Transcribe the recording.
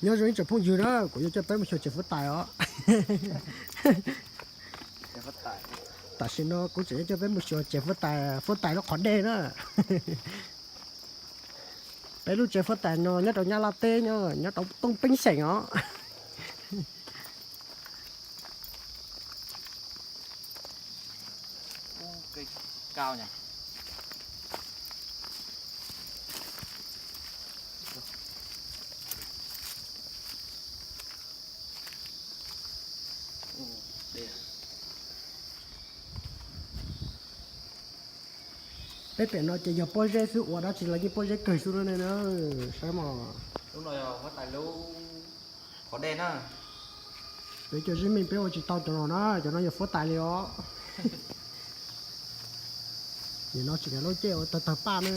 Nyob zoo ib tsoom phooj ywg na, kuv yuav coj peb mus xyuas tsev huab tais os. Tam sim no kuv tseem yuav coj peb mus xyuas tsev huab tais, huab tais lub qhov dej na. Peb lub tsev huab tais no nyob rau Nyab Laj teb, nyob rau Tooj Peeb xeem os. Peb pem no ces yog pob zeb xwb, ua dab tsi los yeej pob zeb kawg xwb no ne na. Saib mog. Lub no yog huab tais lub qhov dej na. Peb cov zib meej peb ua tsis tau cov no na, cov no yog huab tais li os. Nim no tseem yog lub caij ua tawg tawg paj na.